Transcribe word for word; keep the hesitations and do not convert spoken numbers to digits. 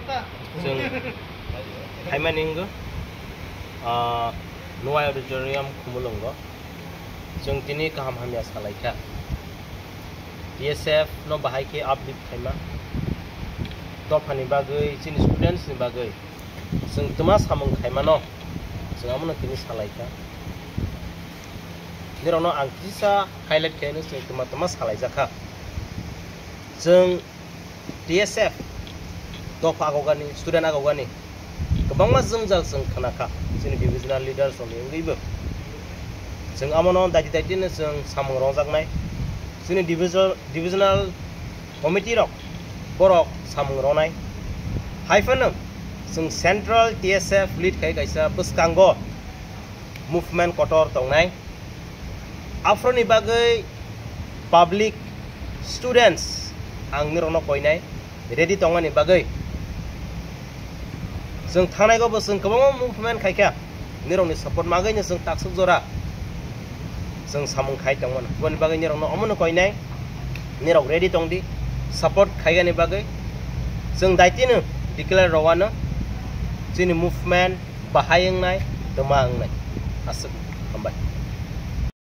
Chwng khaimani wngkha, ah, Nuwai Auditorium, Khumulwngo. Chwng tini kaham hamya salaikha. T S F no bahai khe uplift khaima. Dophani bagwi, chini students ni bagwi chwng twma samung khaimano, chwng abono tini salaikha. Nirokno ang kisa highlight khaino chwng twma twma salaijakha. Chwng T S F dopha agogani, student agogani kwbangma jwngjal chwng khnakha chini divisional leaders rokni wngwibo. Chwng amono daiti daitino chwng samung rongjaknai. Chini division, divisional committee rok borok samung ronai. Hai phano chwng central T S F lead khai kaisa bwskango movement kotor tongnai. Aphuruni bagwi public, students ang nirokno koinai ready tongmani bagwi. Chwng thangnai go bo chwng kwbangma movement khaikha, nirokni support magwino chwng taksuk jora chwng samung khai tongmano. Boni bagwi nirokno omono koinai, nirok ready tongdi support khaigani bagwi. Chwng daitino declare rowano chini movement bahai wngnai, twma wngnai. Aswk, hambai.